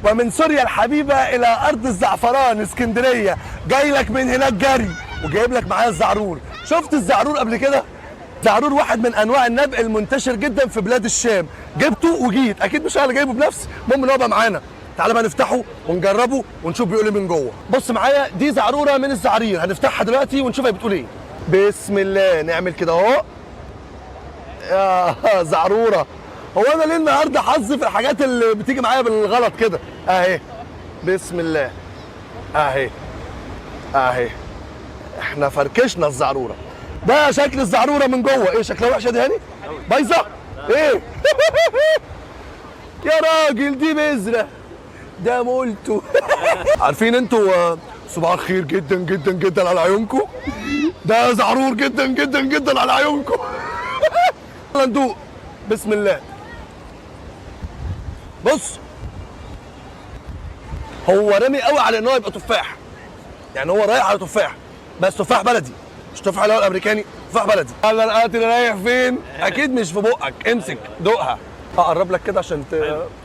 ومن سوريا الحبيبة الى ارض الزعفران اسكندريه. جاي لك من هناك جري وجايب لك معايا الزعرور. شفت الزعرور قبل كده؟ زعرور واحد من انواع النبق المنتشر جدا في بلاد الشام. جبته وجيت، اكيد مش انا اللي جايبه بنفسي، المهم ان هو بقى معانا. تعالى بقى نفتحه ونجربه ونشوف بيقول ايه من جوه. بص معايا، دي زعروره من الزعارير، هنفتحها دلوقتي ونشوف هي بتقول ايه. بسم الله، نعمل كده اهو. يا زعروره، هو انا ليه النهارده حظي في الحاجات اللي بتيجي معايا بالغلط كده؟ اهي، بسم الله، اهي اهي، احنا فركشنا الزعروره. ده شكل الزعروره من جوه. ايه شكلها وحشة دي هاني؟ بايظة؟ ايه؟ يا راجل دي بذرة، ده مولتو. عارفين انتوا صباح الخير جدا جدا جدا على عيونكم. ده زعرور جدا جدا جدا على عيونكم. يلا ندوق، بسم الله. بص، هو رامي قوي على ان هو يبقى تفاح، يعني هو رايح على تفاح، بس تفاح بلدي، مش تفاح اللي هو الامريكاني، تفاح بلدي. يلا القاتل رايح فين؟ اكيد مش في بقك، امسك دوقها. اقرب لك كده عشان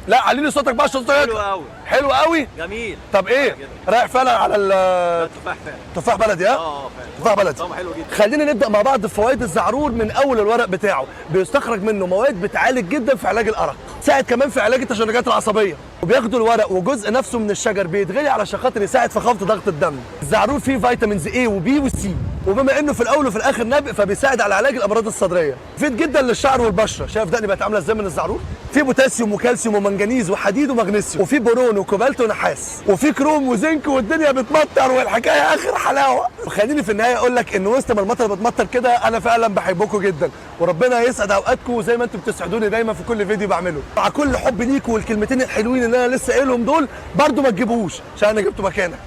لا علي لي صوتك بقى عشان صوتك حلو قوي. حلو قوي، جميل. طب ايه؟ رايح فعلا على تفاح فعلا. تفاح بلدي؟ ها؟ اه فعلا، تفاح بلدي. طعمه حلو جدا. خلينا نبدا مع بعض فوائد الزعرور من اول الورق بتاعه. بيستخرج منه مواد بتعالج جدا في علاج الارق، ساعد كمان في علاج التشنجات العصبيه، وبياخدوا الورق وجزء نفسه من الشجر بيتغلي علشان خاطر يساعد في خفض ضغط الدم. الزعرور فيه vitamins A و B و C، وبما انه في الاول وفي الاخر نبق فبيساعد على علاج الامراض الصدريه. مفيد جدا للشعر والبشره. شايف دقني بقت عامله ازاي من الزعرور؟ في بوتاسيوم وكالسيوم ومنجنيز وحديد ومغنيسيوم، وفي بورون وكوبالت ونحاس، وفي كروم وزنك، والدنيا بتمطر والحكاية اخر حلاوة. وخليني في النهاية اقول لك ان وسط ما المطر بتمطر كده انا فعلا بحبكم جدا، وربنا يسعد اوقاتكم زي ما انتم بتسعدوني دايما في كل فيديو بعمله. مع كل حب ليكم والكلمتين الحلوين اللي انا لسه قايلهم دول برضو ما تجيبوش عشان انا جبته مكانك.